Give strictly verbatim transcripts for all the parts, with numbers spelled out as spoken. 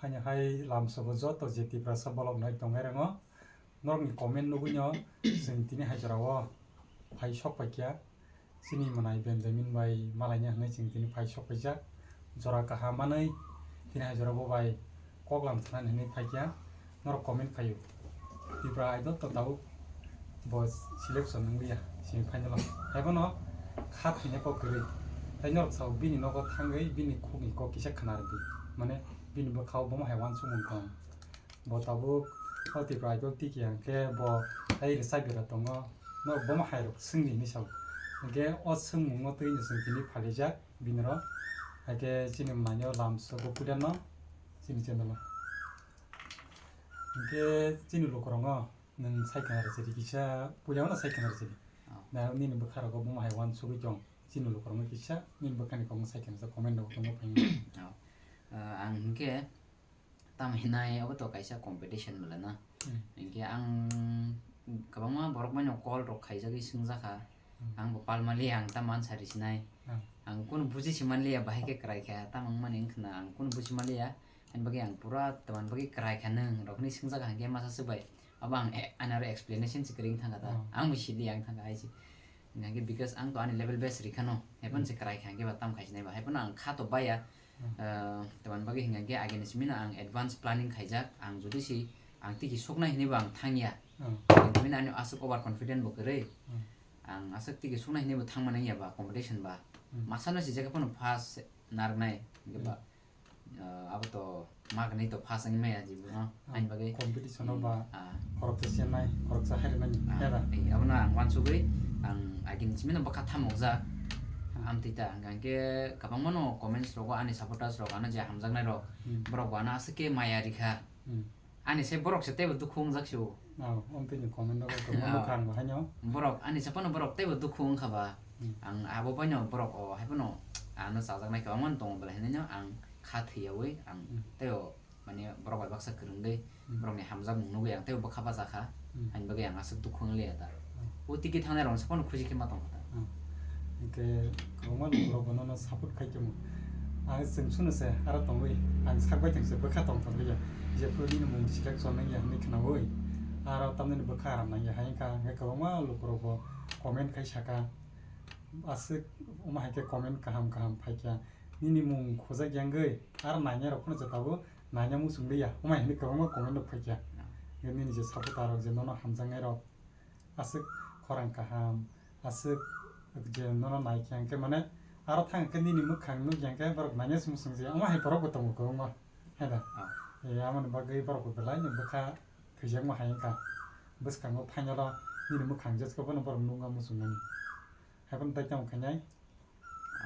Haino hai lamsogo joto je Tiprasa bolok nai tongnai rwngo. Norokni comment nugwino chwng tini hai jorao phai sok paikha. Chini mwnai Benjamin bai malaina hwnwi chwng tini phai sok paijak. Jora kaham manwi tini hai jorao bo bai kok lam thanani hwnwi phaikha. Norok comment khaio. Tipra Idol to tabuk bo selection wngya semi final o. Haibono kha thwina kok kwrwi. Tai norok sao bini nogo thangwi bini khukni kok kisa khna rwdi. Mane bini bwkhao bomo hai uansukmung tong. Bo tabuk o Tipra Idol tiki hwnkhe bo tai rwchapya tongo. Norok bomo hai rok swngdi hinwi sao. Hwnkhe o swngmungo twino chwng tini phalijak bini rok. Haikhe chini mwnai o lamsogo puilano chini channel o. Hwnkhe chini lukurokno nwng sai khna rwchadi kisa, puila no sai khna rwchadi. Oh. Da nini bwkha rogo bomo hai uansugwi tong, chini lukurokno kisa nini bwkhani kokno sai khna rwchadi, comment rogo tongma phai. Oh. Ah, ang hwnkhe tamo hinai obo to kaisa competition bwla na. Hmm. Hwnkhe ang kwbangma borok bai no call rok khaijagwi swngjakha. Hmm. Ang bo palmali ang tamo ansa risinai. Hmm. Ang kunu buji simanliya bahai khe kwrai kha, tamo wngmani wngkhwna ang kunu buji manliya. Ani bagwi ang pura tamani bagwi kwrai kha nwng rok hinwi swngjak hwnkhe masa swk bai. Abo ang e-, ani aro explanation se kwrwi wng thangkha ta. Oh. Ang bo sidi ang thangkha hai se. Hwnkhe because ang to ani level base rikha no. Haiphano Hmm. se kwrai kha hwnkhe ba tam khai sinai ba. Haiphano ang kha to baya. Hmm. Ah, tamani bagwi hwnkhe agini simi no ang advance planning khaijak. Ang jodi si ang tiki soknai hinwi bo ang thangya. Hmm. Hwnkhe ani aswk over confident bo kwrwi. Hmm. Ang aswk tiki soknai hinwi bo thangmani ya ba competition ba. Hmm. Masa no si jaga phano first narwknai hwnkhe ba. Hmm. Ah, abo to magni to first wngwi maya jibo, no? Ah, ani bagwi. Competition o ba ah. Khoroksa chenai, khoroksa harinai, ah, era. Eh, abono ang uansugwi, ang agini simi no bwkha thamokjak. Hmm. Amtwi ta, hwnkhe kwbangma no comments rogo ani supporters rok, ano je hamjaknai rok, hmm, borok bo ano aswk khe maya rikha. Hmm. Ani se borok se teibo dukhu wngjak se o. Oh, omtwini comment rogo kwbangma ah. Nukha ang bo haino. Borok ani se phano borok teibo dukhu wngkha ba. Hmm. Ang abo baino borok o hai phano ano chajaknai kwbangma tongo belai hinwi no ang kha thwiyawi ang hmm. Teibo mane borok bai baksa kwrwngwi hmm. Borokni hamjakmung nugwi ang teibo bwkha bajakha. Hmm. Ani bagwi ang aswk dukhu wngliya da. Hmm. O tiki thangnai rok se phano khusi khe ma tongkha da. Hmm. Hwnkhe kwbangma lukurok bo nono support khai tongmo. Ang chwng sunu se aro tongwi ang sak bai thang se bwkha tong tong liya. Jephru nini mung selection nangya hinwi khnawi aro tamni bwkha aram nangya hai wngkha. Hwnkhe kwbangma lukurok bo comment khai saka. Aswk omo hai khe comment kaham kaham phaikha. Nini mung khojak yangwi aro nainai rok phano je tabuk naina muchung liya. Omo hai hinwi kwbangma comment rok phaikha. Hwnkhe nini je supporter rok je nono hamjaknai rok aswk khorang kaham. Aswk je nono naikhe hwnkhe mane aro thang khe nini mwkhang nukya hwnkhe borok naina se muchung je omo hai borok bo tongo kwbangma. Heda. Ah. E, amoni bagwi borok bo belai no bwkha thwijakma hai wngkha. Bwskango final o nini mwkhang jesko bono borok nukna muchungmani. Haiphano tai tamo khainai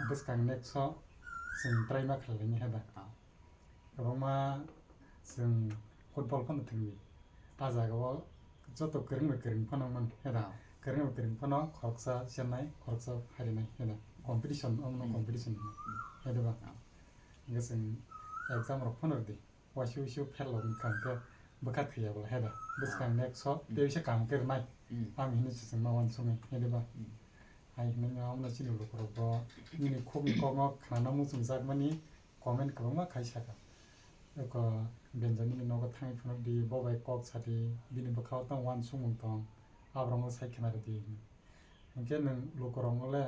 bwskang next o chwng try ma khlailaini heda. Ah. Kwbangma chwng football phano thwngdi. A jagao joto kwrwng bai kwrwng phano wngmani heda. Ah. Kwrwng bai kwrwng phano khoroksa chennai, khoroksa harinai heda. Competition, omono hmm. Competition hino. Hmm. Heda ba? Ah. Hwnkhe chwng exam rok phano rwdi. Waisa waisa fail rok wngkha hwnkhe bwkha thwiya bwla heda. Bwskang ah. Next o hmm. Tei waisa kaham khe rwnai. Hmm. Ang hinwi se chwngma uansukmani heda ba? Hmm. Hai hinwi omono chini lukurok bo nini khukni kokno khnana muchungjakmani comment kwbangma khai saka. Eko Benjamin ni nogo thangwi phunukdi, bo bai kok sadi, bini bwkhao tamo uansukmung tong, aborokno sai khna rwdi hinwi. Hinkhe nwng lukurokno le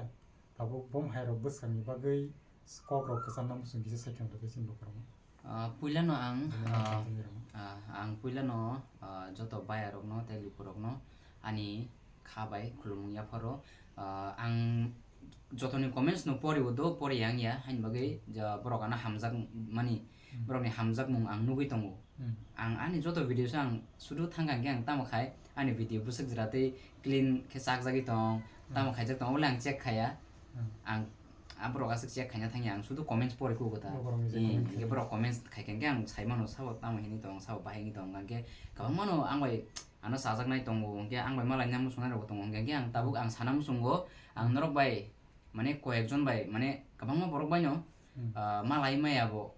tabuk bom hai rok bwskangni bagwi kok rok kwcharna muchung kisa sai khna rwdi chini lukurokno. Ah, puila no ang, bini ah, muchung tongwi rwno. Ah, ang puila no, ah, joto baya rokno tei lukurokno ani kha bai khulumung yapharo. Ah, ang jotoni comments no pori o do, pori yang ya, haini bagwi ja borok ano hamjak mani, hmm. Borokni hamjakmung ang nugwi tongo. Hmm. Ang ani joto video se ang sudu thang kha hwnkhe ang tamo khai ani video bwswk jora tei clean khe chakjagwi tong, hmm. Tamo khaijak tong, obole ang check khaiya. Hmm. Ang a borok aswk check khaina thangya, ang sudu comments pori kugo ta. Borokni je hmm, comment hwnkhe khai. Borok comments khai kha hwnkhe ang sai mano sabo tamo hinwi tong, sabo bahai wngwi tong, hwnkhe kwbangma no ang bai ano chajaknai tongo, hwnkhe ang bai malaina muchungnai rokbo tongo, hwnkhe ang tabuk ang sana muchungo, ang norok bai mane koyekjon bai mane kwbangma borok bai no, hmm. Ah, malai maya bo,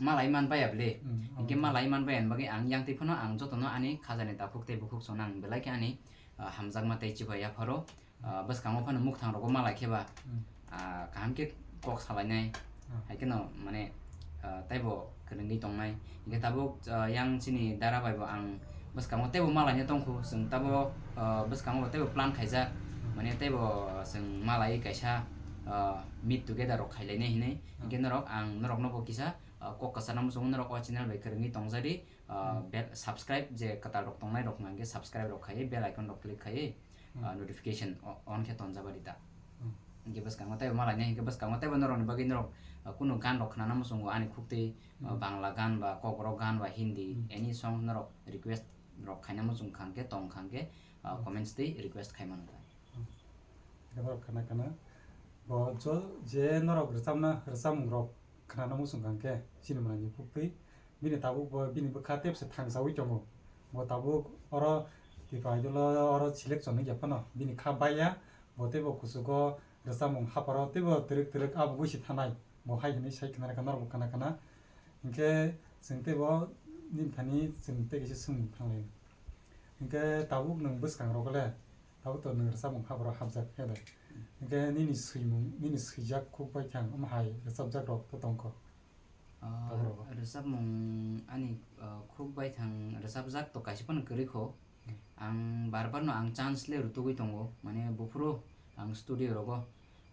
malai man baya bwle. Hmm, hinkhe omo. Malai man baya ni bagwi ang yang twi phano ang jotono ani khajani takhuk tei bukhuk song nang belai khe ani, ah, hamjakma tei chikon yapharo, ah, bwskango phano mukthang rogo malai khe ba, hmm. Ah, kaham khe kok salainai, hmm. Hai kheno mane, ah, taibo kwrwngwi tongnai. Hingke tabuk, ah, yang chini dara bai bo ang bwskango teibo malaina tongkhu, chwng tabuk, ah, bwskango teibo plan khaijak, mane teibo chwng malai kaisa, ah, meet together rok khailainai hinwi. Hingke norok ang norokno bo kisa, ah, kok kwcharna muchungo norok o channel bai kwrwngwi tongjadi, ah, bell subscribe je kwtal rok tongnai rok hingke subscribe rok khaiwi bell icon rok click khaiwi, ah, notification o-, on khe tonjabadi ta. Hingke bwskango teibo malaina hingke bwskango teibo norokni bagwi norok, ah, kunu gan rok khnana muchungo ani khuktwi, ah, Bangla gan ba Kokborok gan ba Hindi any song norok request rok khaina muchung khangkhe tong khangkhe, ah, comments twi request khai mano ta. Norok khana khana bo jo je norok rwchapna rwchapmung rok khnana muchung khangkhe chini manani khuktwi bini tabuk bo bini bwkha tepse thangsawi tongo. Bo tabuk oro Tipra Idol o oro selection wngya phano bini kha baiya, bo teibo kuchugo rwchapmung haparo teibo twrwk twrwk abugwi se thanai. Bo hai hwnwi sai khna rwkha norokbo khna khna. Hinkhe chwng teibo nini thani chwng tei kaisa swngmung thanglai. Hinkhe tabuk nwng bwskangrok le tabuk to nwng rwchapmung haparo hapjak khe de. Hinkhe nini swimung, nini swijak khuk baithang wng hai rwchapjakrok to tongkho? Ah, rwchapmung ani, ah, khuk baithang rwchapjak to kaisa phano kwrwi kho. Ang bar bar no ang chance le rwtugwi tongo, mane buphuru ang studio rogo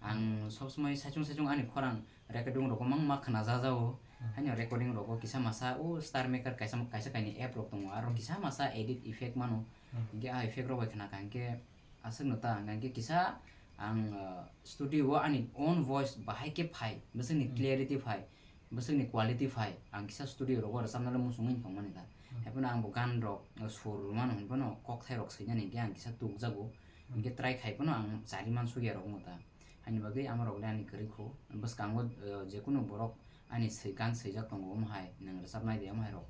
ang sob somoi saichung saichung ani khorang recording rogo mang ma khna jajago, haino recording rogo kisa masa o Star Maker kaisa kaisa kaini app rok tongo, aro kisa masa edit effect mano, hinkhe a effect rok bai khna kha hinkhe aswk no ta, hinkhe kisa ang, ah, studio o ani own voice bahai khe phai, bwswkni clarity phai, bwswkni quality phai, ang kisa studio rogo rwchapna le muchungwi tongmani da. Haiphano ang bo gan rok, uh, sur rwmano hinphano kokthai rok swinani hinkhe ang kisa tukjago. Hinkhe try khai phano ang chari mansukya rok wngkha ta. Haini bagwi ama rok le ani kwrwi kho. Bwskango, uh, jekunu borok ani swi gan swijak tongo, omo hai nwng rwchapnai de, omo hai rok,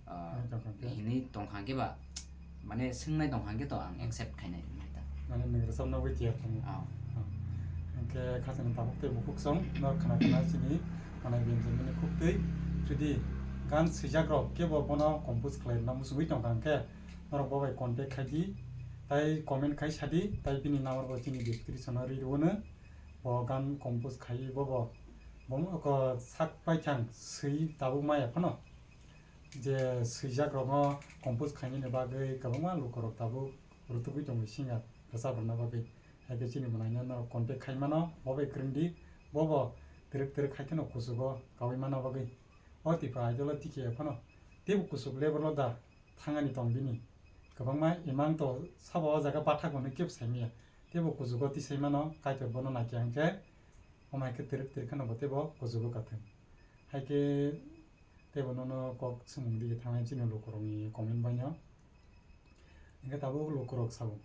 ah, hinwi tongkha khe ba, mane swngnai tongkha khe to ang accept khainai, omo hai ta. Mane nwng rwchapna bai tiyar tongo. Ah. Ah. Hinkhe khachani tabuk tei bukhuk song norok khna khna chini manai Benjamin ni khuktwi jodi gan swijak rok kebo bono compose khlai rwna muchungwi tongkha hinkhe norok bo bai contact khai di, tai comment khai sa di, tai bini number bo chini description o ri rwno. Bo gan compose khai bo bo. Bo oko sak paithang swi tabuk maya phano. Je swijak rokno compose khainani bagwi kwbangma lukurok tabuk rwtugwi tongo singer rwchap rwna bagwi. Hai khe chini mwnaino norok contact khai mano, bo bai kwrwng di, bo bo twrwk twrwk hai kheno kuchugo kaui manna bagwi. O Tipra Idol o tikhe phano teibo kuchuk level o da thangani tong bini. Kwbangma imang to sabo o jaga bathak hwnwi kebo saimanya. Teibo kuchugo tisai mano, Kaitor bono naikha hwnkhe, omo hai khe twrwk twrwk kheno bo teibo kuchugo kathwng. Hai khe teibo nono kok swngmung dige thangnai chini lukurokni comment baino. Hinkhe tabuk lukurok sabo.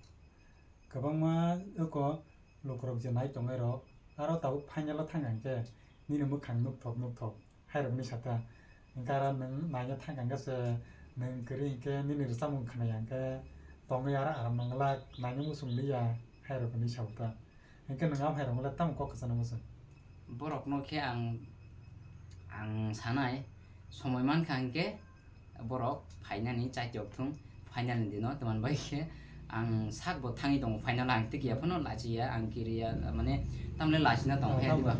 Kwbangma oko lukurok je nai tongnai rok, aro tabuk final o thang kha hinkhe nini mwkhang nukthok nukthok hai rokni saka. Hinkhe aro nwng naina thang kha hinkhe se nwng kwrwi hinkhe nini rwchapmung khwnai ya hinkhe tongwi aro aram nang glak, naina muchung liya hai rokni sabo ta. Hinkhe nwng abo hai rokno le tamo kok kwchana muchung? Borokno khe ang, ang sanai, somoi mankha hinkhe borok phainani chaitok thung, final ni dino, tamoni bai khe ang sak bo thangwi tongo final o, ang tikya phano lachiya, ang kiriya, mane tamle lachina tong khe diba?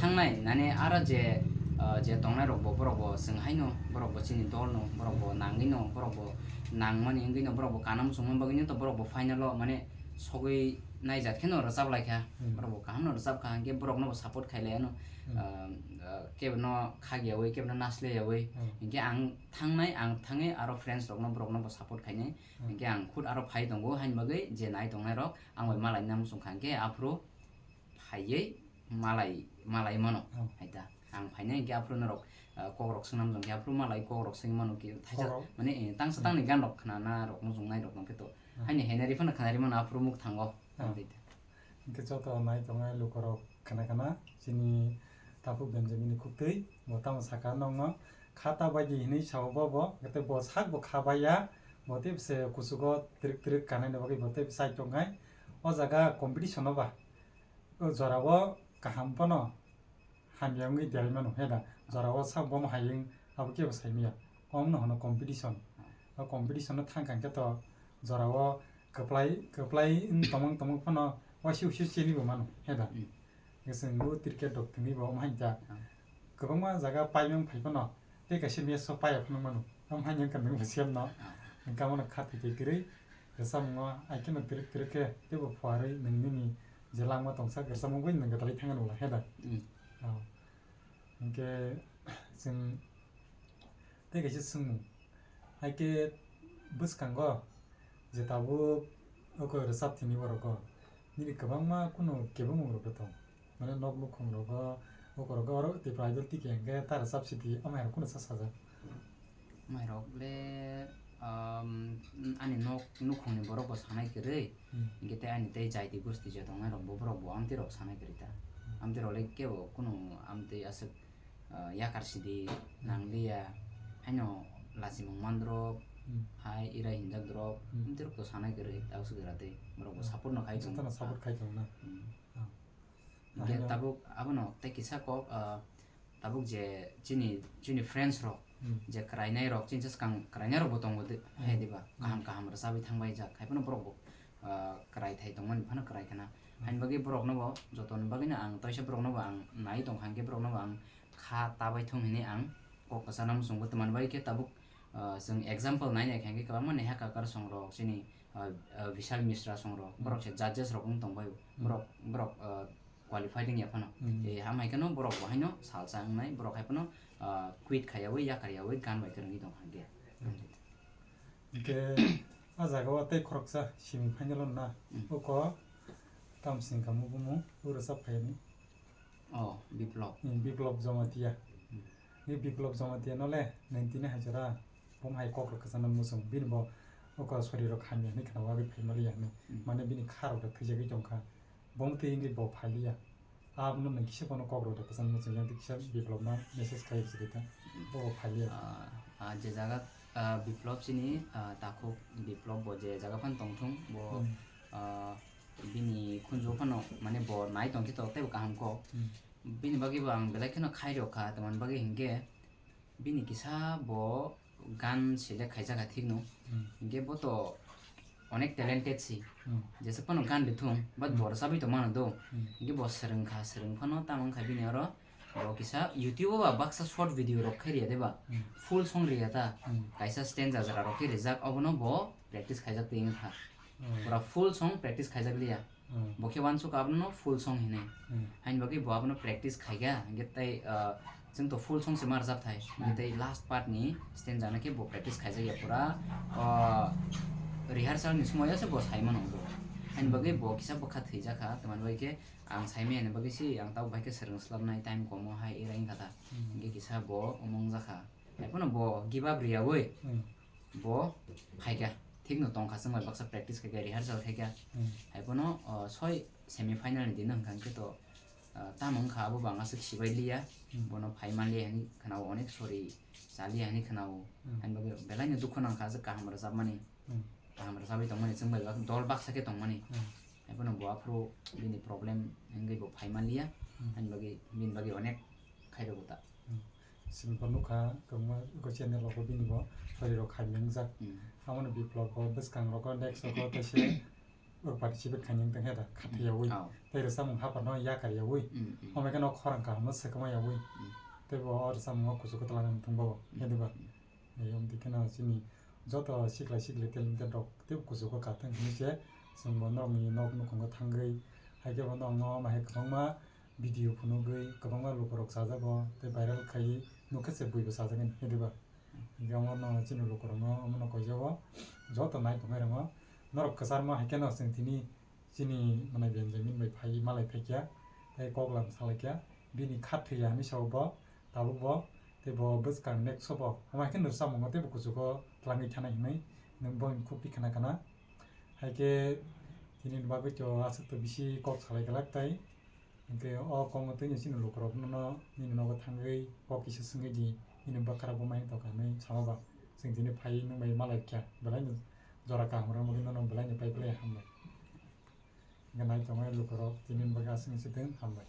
Thangnai, nani aro je, ah, je tongnai rok bo, borok bo chwng haino, borok bo chini dol no, borok bo nangwi no, borok bo nangmani wngwi no, borok bo kanam chungma bagwi no, to borok bo final o mane sogwi naijak kheno rwchap lai kha. Borok bo kaham no rwchap kha, hinkhe borok no bo support khai lai ano. Ah, ah, kebo no khagya wi, kebo no naslai ya wi. Hinkhe ang thangnai, ang thangwi aro friends rok no, borok no bo support khainai. Hinkhe ang khud aro phai tongo, haini bagwi je nai tongnai rok ang bai malai na muchung kha, hinkhe aphuru phaiwi malai, malai mano. Hai ta. Ang phainai hinkhe aphuru norok, ah, kok rok swngnam jong khe aphuru malai kok rok swngwi mano khe thaisa mane, eh, tangsa tangni gan rok khnana rok muchung nai rok tong khe to. Haini henari phano khnari mano aphuru muk thango. Hinkhe joto nai tongnai lukurok khna khna chini takhuk Benjamin ni khuktwi bo tamo saka nokno kha ta bai di hinwi sao bo bo, tei bo sak bo kha bai ya, bo tei bwse kuchugo twrwk twrwk kanai ni bagwi bo tei bwsai tongnai. O jaga competition o ba o jora o kaham phano hamya wngwi derai mano, he da? Jora o sak bo hayung abo kebo sai maya. Omo no hwno competition. O competition no thang kha khe to jora o kwplai, kwplai wng tongmung tongmung phano waisi usi chini bo mano, he da? Chwng bo cricket rok thwngwi bo omo hai ta. Kwbangma jaga paimang phai phano Tei kaisa mess o paya phano mano. Tamo hai wngkha nwng bo siyam no. Wngkha mano kha thwi thwi kwrwi. Rwchapmung o ai kheno twrwk twrwk khe teibo phuarwi nwng nini je langma tongsa rwchapmung bai nwng gwdalwi thangna nukla he da. Hinkhe chwng tei kaisa swngmung. Hai khe bwskango je tabuk oko rwchap thini borok o nini kwbangma kunu kebengmung rok tong. Mane nok nukhung rogo, oko rogo oro Tripura Idol tiki hingke ta rwchap sidi, omo hai rok kunu sa sajak? Mai rok le, um, ani nok nukhung ni borok bo sanai kwrwi, hmm, hingke tei ani tei jaiti gosti je tongnai rok bo borok bo amtwi rok sanai kwrwi ta. Hmm. Amtwi rok le kebo kunu amtwi aswk, uh, yakar sidi, hmm, nangliya, haino lachimung mandrok, hmm, hai ira hinjak drok, hmm, amtwi rok to sanai kwrwi ta aswk ira tei borok bo, hmm, support no khai tong jotono ta. Support khai tong na. Hmm. Ah. Hingke tabuk abono tei kisa kok, ah, tabuk je chini, chini friends rok, hmm, je kwrainai rok, chini swkang kwrainai rok bo tongo de, hmm, hai diba, hmm, kaham kaham rwchabwi thangbai jak, hai phano borok bo, ah, kwrai thai tongmani phano kwrai khna. Hmm. Haini bagwi borok no bo joto ni bagwi no ang toisa borok no bo ang nai tongkha, hingke borok no bo ang kha tabai thung hinwi ang kok kwchana muchungo. Tamni bagwi khe tabuk, ah, chwng example nai nai kha, hingke kwbangma Neha Kakkar song rok, chini ah, ah, Vishal Mishra song rok, hmm, borok se judges rok wng tong bai, hmm, borok, borok, ah, qualified wng ya phano. Hmm. Eh, hamai kheno borok bo haino salsa wngnai, borok hai phano, ah, quit khaiyawi, yakar yawi, gan bai kwrwngwi tong kha hwnkhe. Hmm. Hwnkhe, ah jaga o tei khoroksa semi final o na, hmm, oko tamsing kamo bumo, uro sa phaini. Oh, Biplop. Hmm, Biplop Jamatia. Hmm. Ni Biplop Jamatia no le, nini tini hai jora, bom hai kok rok kwchangma muchung. Bini bo oko sori rok hamya hinwi khna wagwi phai maliya hinwi. Hmm. Mane bini kha rok da thwijagwi tongkha. Bom twi wngwi bo phaliya. Abono nang kisa bono kok rok da kwchangma muchung yang twi kisa Biplop no message khai rwchadi ta. Hmm. Bo bo phaliya. Ah, ah, je jaga, ah, Biplop chini, ah, takhuk Biplop bo je jaga phan tongthung bo, hmm, ah, bini khunju phano mane bo nai tongkhe to teibo kaham kok. Hmm. Bini bagwi bo ang belai kheno khai rok kha, tamoni bagwi hinkhe bini kisa bo gan select khaijak kha thik no. Hmm. Hinkhe bo to onek talented si. Hmm. Jeswk phano gan rithung, but, hmm, bo rwchabwi tongmano do. Hmm. Hinkhe bo swrwng kha, swrwng phano tamo wngkha bini oro Bo kisa YouTube o ba baksa short video rok khai riya de ba? Hmm. Full song riya ta. Hmm. Kaisa stanza jora rok khe rijak, obono bo practice khaijak twi wngkha. Hmm. Pura full song practice khaijak liya. Hmm. Bo khe uansuk abono full song hinwi. Hmm. Haini bagwi bo abono practice khaikha, hingkhe tei, ah, chwng to full song se ma rwjak thai. Hmm. Hingkhe tei last part ni stanza no khe bo practice khaijak ya pura, ah, rehearsal ni somoi o se bo sai mano bo. Haini bagwi bo kisa bwkha thwijak kha, tamni bagwi khe Ang saimaya ni bagwi si ang tabuk bai khe swrwng swlapnai time komo hai ira wngkha ta. Hmm. Hingkhe kisa bo omo wngjakha. Haiphano bo give up riyaui, hmm, bo phaikha. Thikno tongkha chwng bai baksa practice khaikha, rehearsal khaikha. Hmm. Haiphano, o, soi semi final ni dino hwnkha hwnkhe to, o, tamo wngkha abo bo ang aswk sibai liya. Hmm. Bono phai manliya hinwi khwnao, onek sori chaliya hinwi khwnao. Hmm. Haini bagwi belaino dukhu nangkha aswk kaham rwchapmani. Hmm. Kaham rwchapwi tongmani chwng bai bak-, dol baksa khe tongmani. Hmm. Haiphano bo aphuru bini problem wngwi bo phai manliya, hmm, ani bagwi, bini bagwi onek khairokgo ta. Hmm. Chwng bo nukha, kwbangma eko channel rogo bini bo sori rok khai mengjak. Hmm. Abono Biplop bo bwskang rogo, next rogo tei se participate khainai wngtong khe da, khathiyaui. Hmm. Oh. Tei rwchapmung hapharno yakaryaui. Hmm, hmm. Omo khe no khorang kahamno swkamayaui. Hmm. Tei bo o rwchapmungo kuchugo twlangwi tongbo, hmm, khe diba? Hmm. Eyang twi kheno chini joto sikla sikli talented rok teibo kuchugo kathang hinwi se chwng bo norokni nok nukhungo thangwi, hai khe bo norokno omo hai kwbangma video phunugwi kwbangma lukurok chajago tei viral khaiwi nukhe se buibo chajakgani, khe diba? Hinkhe omo no chini lukurokno omo no koijago joto nai tongnai rokno norok kwcharma hai kheno chwng tini Chini mwnai Benjamin bai phai malai phaikha, tei koklam salaikha, bini kha thwiya hinwi sao bo, tabuk bo, tei bo bwskang next o bo, omo hai khe nw rwchapmungo teibo kuchugo twlangwi thanai hinwi nwng boini khuk twi khna khna. Hai khe tini bagwi to aswk to bisi kok salai glak tai, hinkhe o kokno twino chini lukurok no nini nogo thangwi kok kisa swngwi di, nini bwkha rok bo mai tongkha hinwi sama ba, chwng tini phai nwng bai malai kha, belai no jora kaham rwna bagwi nono belai no pai phlai hambai. Hingke nai tongnai lukurok tini bagwi aswk se tong hambai.